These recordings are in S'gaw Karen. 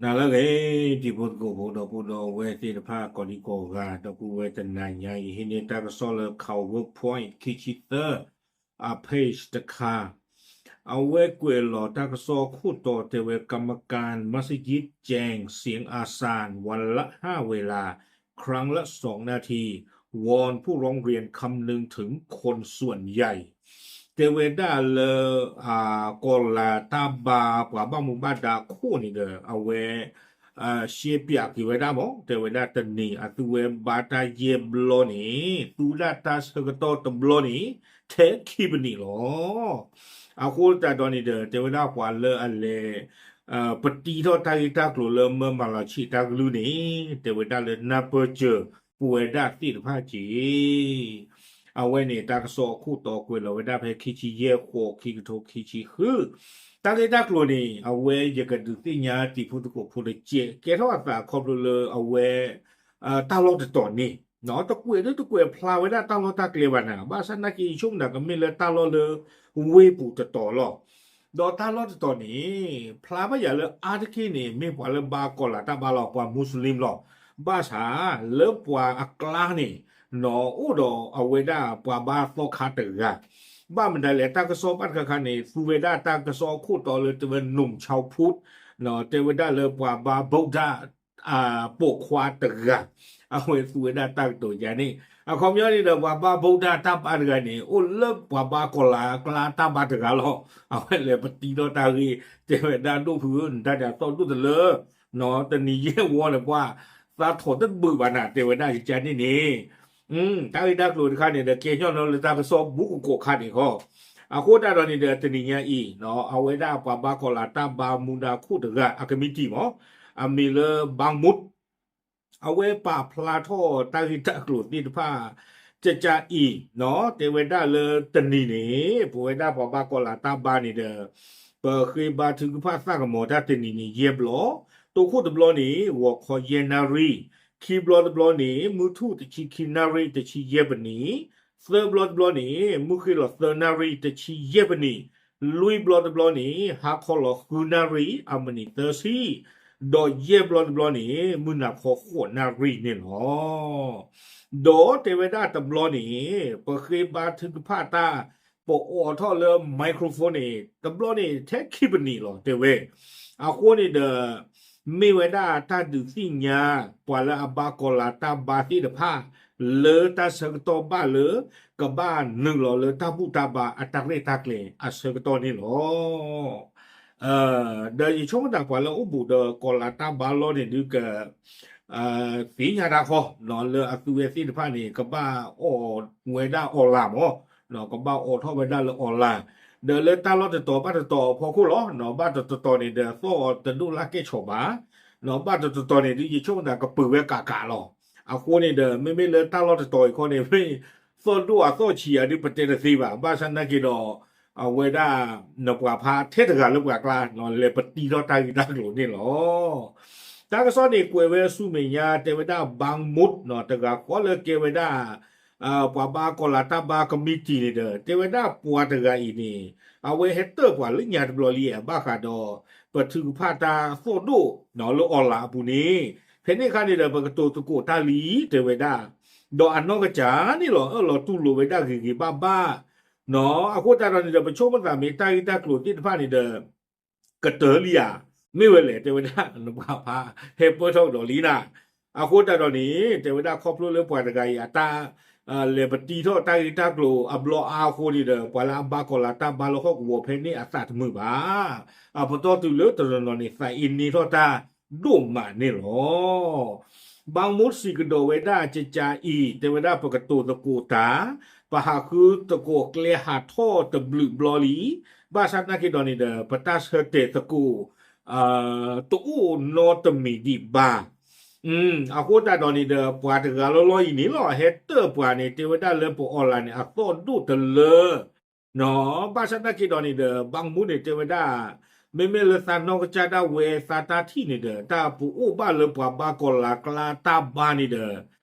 နၤလၢအဂ့ၤ တံၤဖိသကိးဖိဒီပုၢ်ဒီဝဲၢ်သ့ၣ်တဖၣ် ကိးဒံကိးဂၤ ဒီပုၢ်ဝဲၢ်တနၤညါအံၤ ဟံးန့ၢ်တၢ်ကစီၣ်လၢ Kawuk Point ခံဆံသၢ အ page တခါ အဝဲကွဲးလီၤတၢ်ကစီၣ်ခိၣ်တီတဲဝဲ กรรมการมัสยิดแจ้งเสียงอาซานวันละห้าเวลา ครั้งละสองนาที วอนผู้ร้องเรียนคำนึงถึงคนส่วนใหญ่ တဲဝဲဒၣ်လၢ ကီၤလၤတၢ်ဘါ ပှၤဘၣ်မူဘၣ်ဒါခိၣ်န့ၣ်ဒီး အဝဲ ရှဲပၠးက့ၤဝဲဒၣ်မး တဲဝဲဒၣ်တနံၤ အသုဝဲဘါတၢ်ယဲၢ်ဘျီန့ၣ် သူဒၣ်တၢ်ဆၢကတီၢ်တဘျီန့ၣ် ထဲခံပနံးလီၤ. အဃိသတးဒီးန့ၣ်ဒီး တဲဝဲဒၣ်ပှၤလၢအလဲၤ ပတံထီၣ်တၢ်ဂ့ၢ်တၢ်ကျိၤလၢမၢမၤလီၤဆံးတၢ်ကလုၢ်န့ၣ် တဲဝဲဒၣ်လၢ နၢ်ပၢၢ်စၢၤ ပဝဲဒၣ်သ့ၣ်တဖၣ်က့ၤ အဝဲန့ၣ် တၢ်ကစီၣ်အခိၣ်တီကွဲးလီၤဝဲဒၣ်ဖဲခံဆံယဲၢ်ဃိး ခံကထိခံဆံဃု တၢ်ဂ့ၢ်တၢ်ကျိၤန့ၣ် အဝဲယကဒုးသ့ၣ်ညါတံၤဖိသကိးဖိတကဲး ကဲထီၣ်အသးခီဖျိလၢအဝဲ တၢ်လီၢ်တတီၤန့ၣ် တကွဲးဒုတကွဲးဖျါဝဲဒၣ်တၢ်လီၢ်တၢ်ကျဲဘၣ်နၤ ဘၣ်ဆၣ်နာ်က့ ယဆိကမိၣ်ကမ့ၢ်လၢတၢ်လီၢ်လၢ ဝ့ၢ်ပူၤတတီၤလီၤ. ဒီးတၢ်လီၢ်တတီၤန့ၣ် ဖျါဘၣ်ယၤလၢအါတက့ၢ်န့ၣ် မ့ၢ်ပှၤလၢဘါကီၤလၤတၢ်ဘါလီၤ ပှၤမူစလ့ၣ်လီၤ. ဘၣ်ဆၣ် လၢပှၤအကျါန့ၣ် နီၢ်အိၣ်ဒီးအဝဲဒၣ်ပှၤဘါသီခါတဂၤ ဘၣ်မတၤလဲၣ် တၢ်ကစီၣ်ဘၣ်တခါခါန့ၣ် သူဝဲဒၣ်တၢ်ကစီၣ်အခိၣ်တီလၢတဲဝဲ နူၣ်ဆၣ်ဖူး တဲဝဲဒၣ်လၢပှၤဘါ ဗုဒ္ဓ ပိာ်ခွါတဂၤ အဝဲသူဝဲဒၣ်တၢ်ကတိၤယါန့ၣ် အခီပညီန့ၣ်ဒီး ပှၤဘါ ဗုဒ္ဓ တၢ်ဘါတဂၤန့ၣ် အိၣ်လၢပှၤဘါကီၤလၤအကျါတၢ်ဘါတဂၤလီၤ. အဝဲလဲၤပတံထီၣ်တၢ်ဂ့ၢ် တဲဝဲဒၣ်ဒိၣ်ဖုဧၢ နတၢ်န့ၣ်အသီၣ်ဒိၣ်တလၢ တနံၤယဲၢ်ဝီန့ၣ် ပှၤသးထီၣ်တဘုးဘၣ်နၤ တဲဝဲဒၣ်ယကါန့ၣ်န့ၣ် တၢ်ဂ့ၢ်တၢ်ကျိၤတခါန့ၣ်ဒီး ကဲညီနုၢ်လၢတၢ်ကစီၣ်ဘူးကကိးခါန့ၣ်ဃီ အဃိသတးဒီးန့ၣ်ဒီး တနံၤညါအံၤ အဝဲဒၣ်ပှၤဘါကီၤလၤတၢ်ဘါမူဒါခိၣ်တဂၤ အ committee မး အမံၤလၢ ဘၣ်မူး အဝဲပာ်ဖျါထီၣ်တၢ်ဂ့ၢ်တၢ်ကျိၤသ့ၣ်တဖၣ် ကကါအံၤ တဲဝဲဒၣ်လၢတနံၤန့ၣ် ပဝဲဒၣ်ပှၤဘါကီၤလၤတၢ်ဘါန့ၣ်ဒီး ပဃ့ဘါထုကဖၣ်သၣ်ကမီၤတၢ်တနံၤန့ၣ် ယဲၢ်ဘျီ, တိခိၣ်တဘျီန့ၣ် ဂီၤခီယဲၢ်နၣ်ရံၣ်, ခံဘျီတဘျီန့ၣ် မုၢ်ထူၣ်တဆံခံနၣ်ရံၣ် တဆံယဲၢ်ပနံး, သၢဘျီတဘျီန့ၣ် မုၢ်ဃ့ၢ်လီၤသၢနၣ်ရံၣ် တဆံယဲၢ်ပနံး, လွံၢ်ဘျီတဘျီန့ၣ် ဟါခီလီၤဃုနၣ်ရံၣ် အမံးနံးသၢဆံ, ဒီးယဲၢ်ဘျီတဘျီန့ၣ် မုၢ်နၤခီဃိးနၣ်ရံၣ်န့ၣ်လီၤ. ဒီးတဲဝဲဒၣ်တဘျီန့ၣ် ပဃ့ဘါထုကဖၣ်တၢ် ပအိးထီၣ်လၢ microphone န့ၣ် တဘျီန့ၣ် ထဲခံပနံးလီၤ တဲဝဲ. အဃိန့ၣ်ဒီး မ့ၢ်ဝဲဒၣ်တၢ်ဒုးသ့ၣ်ညါ ပှၤလၢအဘါကီၤလၤတၢ်ဘါသ့ၣ်တဖၣ် လၢတၢ်ဆၢကတီၢ်ဘၣ်လၢ ကဘၣ်နုာ်လီၤလၢတၢ်ဘူၣ်တၢ်ဘါအတၢ်ရဲၣ်တၢ်ကျဲၤအဆၢကတီၢ်န့ၣ်လီၤ. ဒီးယဆိကမိၣ်သးပှၤလၢအိၣ်ဘူးဒီးကီၤလၤတၢ်ဘါလီၢ်န့ၣ်ဒုးက သ့ၣ်ညါတၢ်ဃီ လၢအသုဝဲသ့ၣ်တဖၣ်န့ၣ် ကဘၣ်အိးဝဲဒၣ် online မး, ကဘၣ်အိးထီၣ်ဝဲဒၣ်လၢ online, ဒီးလၢတၢ်လီၢ်တတီၤဘၣ်တတီၤအဖီခိၣ်လီၤ. ဘၣ်တတီၤတီၤန့ၣ်ဒီး သီၣ်တဒိၣ်လၢ်ကဲၣ်ဆိးဘၣ်, ဘၣ်တတီၤတီၤန့ၣ်ဒုး ယဆိကမိၣ်သးကပုၤဝဲကးကးလီၤ. အဃိန့ၣ်ဒီး မ့မ့ၢ်လၢတၢ်လီၢ်တတီၤအံၤခီန့ၣ် မ့ၢ်သီၣ်ဒိၣ်အသီၣ်ဆံးအဒုး ပတဲတသ့ဘၣ်. ဘၣ်ဆၣ်နာ်က့ဒီး အဝဲဒၣ် နပှၤဖးထဲတဂၤလၢပှၤကျါ လဲၤပတံထီၣ်တၢ်ဂ့ၢ်တၢ်ကျိၤန့ၣ်လီၤ. တၢ်ကစီၣ်န့ၣ်ကွဲးဝဲဆူမဲာ်ညါ တဲဝဲဒၣ် ဘၣ်မူး တဂၤဃီလၢကဲဝဲဒၣ် ပှၤဘါကီၤလၤတၢ်ဘါ committee န့ၣ်ဒီး တဲဝဲဒၣ်ပှၤတဂၤအံၤန့ၣ် အဝဲဟဲတၢၣ်ပှၤလၢညါတဘျီလံ ဘၣ်ဃးဒီး ပထုကဖၣ်တၢ်သီၣ်ဒိၣ်လၢ online အပူၤန့ၣ် ဖဲန့ၣ်အခါန့ၣ်ဒီး ပကတိၤသကိးတၢ်လံ တဲဝဲဒၣ်, ဒီးအနီၢ်ကစၢ်န့ၣ်လီၤ အၢၣ်လီၤတူၢ်လိာ်ဝဲဒၣ်ဂ့ၤဂ့ၤဘၣ်ဘၣ် အဃိသတးဒီးန့ၣ်ဒီး ပဆိကမိၣ်သးမ့ၢ်တၢ်ဂ့ၢ်တၢ်ကျိၤသ့ၣ်တဖၣ်န့ၣ်ဒီး ကတၢၢ်လံဧါ, မ့ၢ်ဝဲလဲၣ် တဲဝဲဒၣ် နပှၤဖး ဟဲပၢၢ်ထီၣ်ကဒီးလံနၤ. အဃိသတးဒီးန့ၣ် တဲဝဲဒၣ်ခီဖျိလၢပှၤတဂၤအံၤအတၢ် လဲၤပတံထီၣ်တၢ်ဂ့ၢ်တၢ်ကျိၤအဘျီအါအဃိန့ၣ်ဒီး ပှၤလၢအဘါကီၤလၤတၢ်ဘါလၢဟီၣ်ကဝီၤဖဲန့ၣ်အသးတမုာ်ဘၣ်. အပတီၢ်တုၤလၢတနီၤနီၤန့ၣ် သးအ့န့ထီၣ်တၢ်ဒိၣ်မးန့ၣ်လီၤ. ဘၣ်မူးစံးကဒီးဝဲဒၣ် ကကါအံၤ တဲဝဲဒၣ်ပကတိၤသကိးတၢ်, ပဟးဃုသကိးကျဲဟးထီၣ်တဘျုးဘျီလံ, ဘၣ်ဆၣ်နာ်က့ဒီးန့ၣ်ဒီး ပတၢ်ဆၢတဲာ်သကိး တအိၣ်နီတမံၤဒံးဘၣ်. အဃိသတးဒီးန့ၣ်ဒီး ပှၤတဂၤလီၤလီၤအံၤန့ၣ်လီၤ ဟဲတၢၣ်ပှၤန့ၣ် တဲဝဲဒၣ်လၢပ online န့ၣ် အသီၣ်ဒိၣ်တလၢ ဘၣ်ဆၣ်နာ်က့ဒီးန့ၣ်ဒီး ဘၣ်မူးန့ၣ် တဲဝဲဒၣ် မ့မ့ၢ်လၢသးနီၢ်ကစၢ်ဒၣ်ဝဲသးတၢ်ထံၣ်န့ၣ်ဒီး တၢ်ပအိၣ်ဘၣ်လၢပှၤဘါကီၤလၤကျါတၢ်ဘါန့ၣ်ဒီး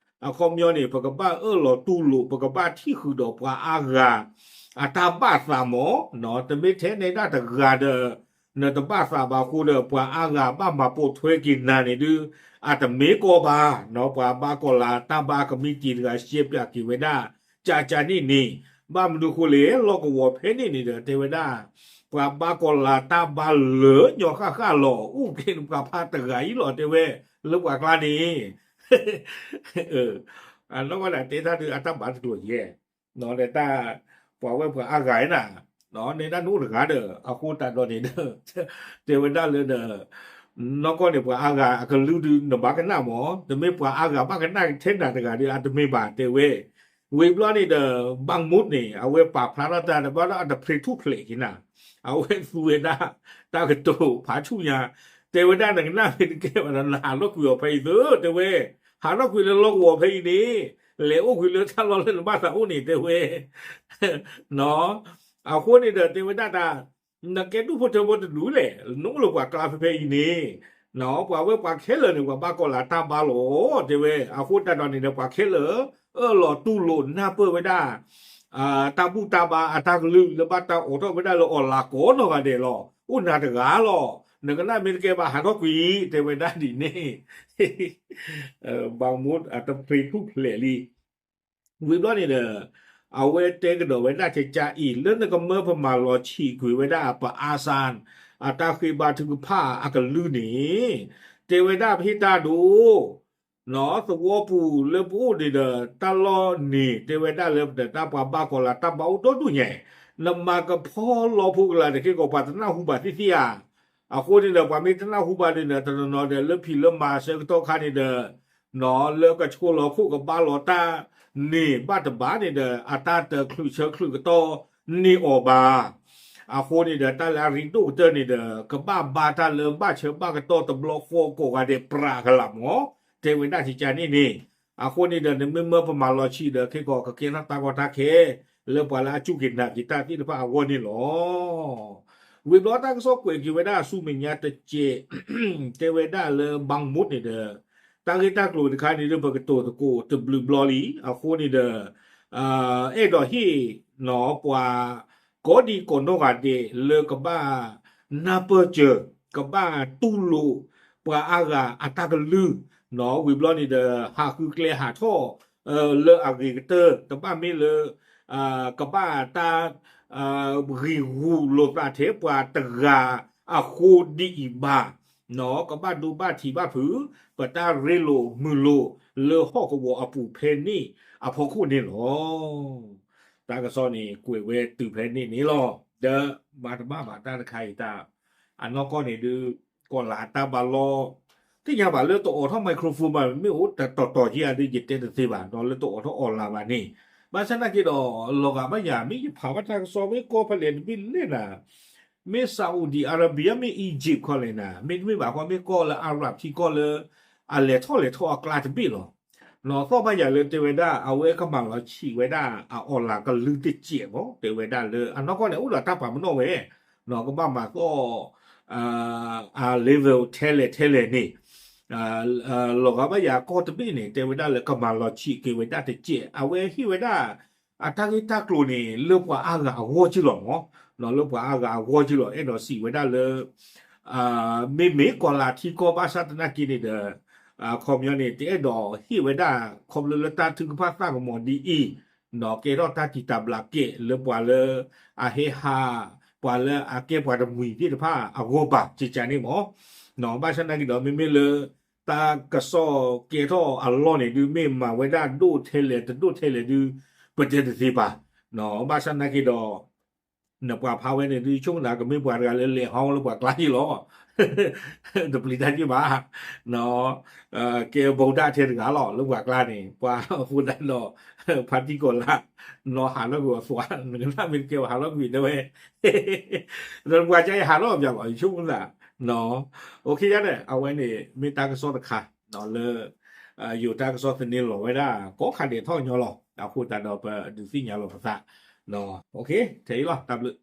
အခီပညီန့ၣ် ပကဘၣ်အၢၣ်လီၤတူၢ်လိာ် ပကဘၣ်ထံၣ်ဃုာ်ဒီးပှၤအါဂၤ အတၢ်ဘၣ်သးမး, တမ့ၢ်ထဲနဲဒၣ်တဂၤဒီး နတဘၣ်သးဘၣ်အဃိဒီး ပှၤအါဂၤဘၣ်မၤပိာ်ထွဲက့ၤနၤန့ၣ်ဒုး အတမ့ၢ်ကီးဘၣ်, ပှၤဘါကီၤလၤတၢ်ဘါကမံးတံာ်တဂၤ ရှဲပၠးက့ၤဝဲဒၣ် ကကန့ၣ်န့ၣ်, ဘၣ်မနုၤဃိလဲၣ် လီၢ်ကဝီၤဖဲန့ၣ်န့ၣ်ဒီး တဲဝဲဒၣ် ပှၤဘါကီၤလၤတၢ်ဘါလၢညီဃၣ်ဃၣ်လီၤ, အိၣ်က့ၤနပှၤဖးတဂၤအံၤလီၤ တဲဝဲ, လၢပှၤကျါန့ၣ် အနီၢ်ကီၢ်န့ၣ် တဲတၢ်ဒုးအတၢ်ဘါတကျိၤယဲၢ်, ဒီးတၢ် ပှၤဝဲပှၤအါဂၤနၤ, နဲဒၣ်နအိၣ်တဂၤဒီး အဃိသတးဒီးန့ၣ်ဒီး တဲဝဲဒၣ်လၢဒီး နီၢ်ကီၢ်န့ၣ် ပှၤအါဂၤအကလုၢ်ဒုးနဘၣ်ကနၣ်မး, တမ့ၢ်ပှၤအါဂၤဘၣ်ကနၣ်ထဲနၤတဂၤဒီး အတမ့ၢ်ဘၣ် တဲဝဲ, ဝံၤဘျီန့ၣ်ဒီး ဘၣ်မူးန့ၣ် အဝဲပာ်ဖျါထီၣ်တၢ်တဘၣ်ဒီး အတဖြ့ထူၣ်ဖျဲးက့ၤနၤ, အဝဲသူဝဲဒၣ် တၢ်ကတိၤဖးဆူၣ်ညါ, တဲဝဲဒၣ် နကနၣ်မ့ၢ်တကဲဘၣ်ဒီး နဟးထီၣ်ကွံာ်အီၤဖဲအံၤသု တဲဝဲ, ဟးထီၣ်ကွံာ်လၢလီၢ်ကဝီၤဖဲအံၤန့ၣ် လဲၤအိၣ်ကွံာ်လၢတၢ်လီၢ်လၢနဘၣ်သးအိၣ်န့ၣ် တဲဝဲ အဃိန့ၣ်ဒီး တဲဝဲဒၣ်တၢ် နကဲဒူၣ်ဖိထၢဖိတဒူၣ်လဲၣ်, နအိၣ်လၢပှၤကျါဖဲဖဲအံၤန့ၣ်, ပှၤဝဲပှၤခဲလၢာ်န့ၣ် ပှၤဘါကီၤလၤတၢ်ဘါလီၤ တဲဝဲ, အဃိသတးဒီးန့ၣ်ဒီး ပှၤခဲလၢာ် အၢၣ်လီၤတူၢ်လိာ်နၢ်ပၢၢ်ဝဲဒၣ် တၢ်ဘူၣ်တၢ်ဘါအတၢ်ကလုၢ်လၢဘၣ်တၢ်အိးထီၣ်ဝဲဒၣ်လၢအီၤလၤကိးနီၢ်ဂၤဒဲးလီၤ. အိၣ်နၤတဂၤလီၤ. နကနၣ်မ့ၢ်တကဲဘၣ် ဟးထီၣ်ကွံာ် တဲဝဲဒၣ်ဒ်န့ၣ် ဘၣ်မူးအတဖြ့ထူၣ်ဖျဲးလံ. ဝံၤဘျီန့ၣ်ဒီး အဝဲတဲကဒီးဝဲဒၣ်ကကါအံၤ လၢနကမၢပမၤလီၤဆံးကွံာ်ဝဲဒၣ်ပအါစၢ် အတၢ်ဃ့ဘါထုကဖၣ်အကလုၢ်န့ၣ် တဲဝဲဒၣ်ဖဲတၢ်ဒိၣ် သဝီပူၤလၢပအိၣ်န့ၣ်ဒီး တၢ်လီၢ်န့ၣ် တဲဝဲဒၣ်လၢပတၢ်ပှၤဘါကီၤလၤတၢ်ဘါအိၣ်ဒီဒူၣ်ညါ, နမၤကဖီလီဖိကလၤတခ့ကီး ပှၤတနၢ်ဟူဘၣ်သ့ၣ်သ့ၣ်ဧါ. အဃိန့ၣ်ဒီး ပှၤမ့ၢ်တနၢ်ဟူဘၣ်န့ၣ်ဒီး တနီၤနီၤဒီးလၢဖံးလၢမၤဆၢကတီၢ်ခါန့ၣ်ဒီး လၢကဆိလီၤခိၣ်ကဘါလီၤတၢ်န့ၣ် ဘၣ်တဘၣ်န့ၣ်ဒီး အတၢ်တချုးဆၢချုးကတီၢ်န့ၢ်အီၤဘၣ်. အဃိန့ၣ်ဒီး တၢ်လၢအရ့ဒိၣ်ကတၢၢ်န့ၣ်ဒီး ကဘၣ်ဘါတၢ်လၢဘၣ်ဆၢဘၣ်ကတီၢ်တဘျီဃီကိးဂၤဒဲးပြးကလာ်မး, တဲဝဲဒၣ်ကကါန့ၣ်န့ၣ်. အဃိန့ၣ်ဒီး နမ့ၢ်မၢပမၤလီၤဆံးဒီး ခဲကီးကကဲထီၣ်တၢ်ကီတၢ်ခဲ လၢပှၤလၢအစူၢ်က့ၤနာ်က့ၤတၢ်သ့ၣ်တဖၣ်အဂီၢ်န့ၣ်လီၤ. ဝံၤဘျီတၢ်ကစီၣ်ကွဲးက့ၤဝဲဒၣ်ဆူမဲာ်ညါတစဲး တဲဝဲဒၣ်လၢ ဘၣ်မူးန့ၣ်ဒီး တၢ်ဂ့ၢ်တၢ်ကျိၤတခါန့ၣ်ဒီး ပကတိၤသကိးတဘျုးဘျီလံ. အဃိန့ၣ်ဒီး အဲၣ်ဒိးဟ့ၣ်နီၤပှၤ ကိးဒံကိးနီၢ်ဂၤဒဲးလၢကဘၣ်နၢ်ပၢၢ်စၢၤ ကဘၣ်တူၢ်လိာ်ပှၤအါဂၤအတၢ်ကလုၢ်, ဝံၤဘျီန့ၣ်ဒီး ဟးဃုကျဲဟးထီၣ် လၢအဂ့ၤကတၢၢ် တဘၣ်မ့ၢ်လၢ ကဘၣ်တၢ် ဂံာ်ဂူာ်လိာ်သးထဲပှၤတဂၤအဃိဒ်အံၤဘၣ်, ကဘၣ်ဒိဘၣ်ထံးဘၣ်ဖုး ပတၢ်ရ့လိာ်မုာ်လိာ်လၢဟီၣ်ကဝီၤအပူၤဖဲန့ၣ်အဖီခိၣ်န့ၣ်လီၤ. တၢ်ကစီၣ်န့ၣ် ကွဲးဝဲတုၤဖဲန့ၣ်န့ၣ်လီၤ. ဒီးမၤတဘၣ်ဘၣ်တၢ်တခါအံၤတၢ် အနီၢ်ကီၢ်န့ၣ်ဒုး ကီၤလၤတၢ်ဘါလီၢ် သ့ၣ်ညါဘၣ်လၢတအိးထီၣ် microphone ဘၣ် မ့ၢ်အိၣ်တတီၤတီၤက့ၤဧါဒုး ယတဲတသ့ဘၣ် ဒီးလၢတအိးထီၣ် online ဘၣ်န့ၣ်, ဘၣ်ဆၣ်သနာ်က့ဒီး လီၤဂာ်ဘၣ်ယၤ မ့ၢ်ယဖးဘၣ်တၢ်ကစီၣ် မ့ၢ်ကီၢ်ဖဲလဲၣ်တဘ့ၣ်လဲၣ်နၤ, မ့ၢ် Saudi Arabia မ့ၢ် Egypt ခီလဲၣ်နၤ, မ့တမ့ၢ်ဘၣ်ဃီ မ့ၢ်ကီၢ်လၢ Arab ထံကီၢ်လၢ အလဲၤထီၣ်လဲၤထီၣ်အကျါတဘ့ၣ်လီၤ. နီၢ်သီၣ်ဘၣ်ယၤလၢတဲဝဲဒၣ် အဝဲကမၤလီၤဆံးဝဲဒၣ်အ online ကလုၢ်တစဲးမး တဲဝဲဒၣ်လၢအနီၢ်ကီၢ်န့ၣ် အိၣ်ဒီးတၢ်ပာ်ပနီၣ်ဝဲ ကဘၣ်မၤသီၣ် အ level ထဲလဲၣ်ထဲလဲၣ်န့ၣ်, လီၤဂာ်ဘၣ်ယၤကီၢ်တဘ့ၣ်န့ၣ် တဲဝဲဒၣ်လၢကမၤလီၤဆံးက့ၤဝဲဒၣ်တစဲး အဝဲဟ့ၣ်ဝဲဒၣ် အတၢ်ဂ့ၢ်တၢ်ကျိၤန့ၣ် လၢပှၤအါဂၤအဂီၢ်က့လီၤမး, လၢပှၤအါဂၤအဂီၢ်က့လီၤ အဲၣ်ဒိးစံးဝဲဒၣ်လၢ မ့မ့ၢ်ကီၤလၤထံကီၢ်ဘၣ်ဆၣ်သနာ်က့န့ၣ်ဒီး အခီပညီန့ၣ် တအဲၣ်ဒိးဟ့ၣ်ဝဲဒၣ် ခီဖျိလၢတၢ်ထုကဖၣ်သၣ်ကမီၤဒ်အံၤ ကဲထီၣ်တၢ်တံာ်တာ်ဘျးကဲးလၢပှၤလၢအဟဲဟး ပှၤလၢအကဲပှၤတမှံၤသ့ၣ်တဖၣ်အဂီၢ်ဘၣ် ကကန့ၣ်မး, ဘၣ်ဆၣ်သနာ်က့ဒီး မ့မ့ၢ်လၢ တၢ်ကစီၣ်ကဲထီၣ်အလီၢ်န့ၣ်ဒုး မ့ၢ်မၤဝဲဒၣ်ဒိၣ်ထဲလဲၣ်တဒိၣ်ထဲလဲၣ်ဒုး ပတဲတသ့ဘၣ်, ဘၣ်ဆၣ်သနာ်က့ဒီး နပှၤဖးဝဲန့ၣ်ဒုး ဆိကမိၣ်သးကမ့ၢ်ပှၤတဂၤလၢလဲၤဟီလၢပှၤကျါက့လီၤ တပျံၤတၢ်က့ဘၣ်, ကဲဘူးဒၣ်ထဲတဂၤလီၤ လၢပှၤကျါန့ၣ် ပှၤအဃိသတးဒီး ဖါတံၢ်ကီၤလၤ နီၢ်ဟးထီၣ်ကွံာ်အသွါ နကနၣ်မ့ၢ်တကဲဘၣ် ဟးထီၣ်ကွံာ်တဲဝဲ ဒီးပှၤကါအံၤဟးထီၣ်ပၠးလီၤ ယဆိကမိၣ်သး OK ယါန့ၣ် အဝဲန့ၣ် မ့ၢ်တၢ်ကစီၣ်တခါ လၢ ယိၤတၢ်ကစီၣ်သန့လီၤဝဲဒၣ် ကိးခါဒဲးထီၣ်ညီလီၤ အဃိသတးဒီးပဒုးသ့ၣ်ညါလီၤပသး OK ထဲအံၤလီၤ တၢ်ဘျုး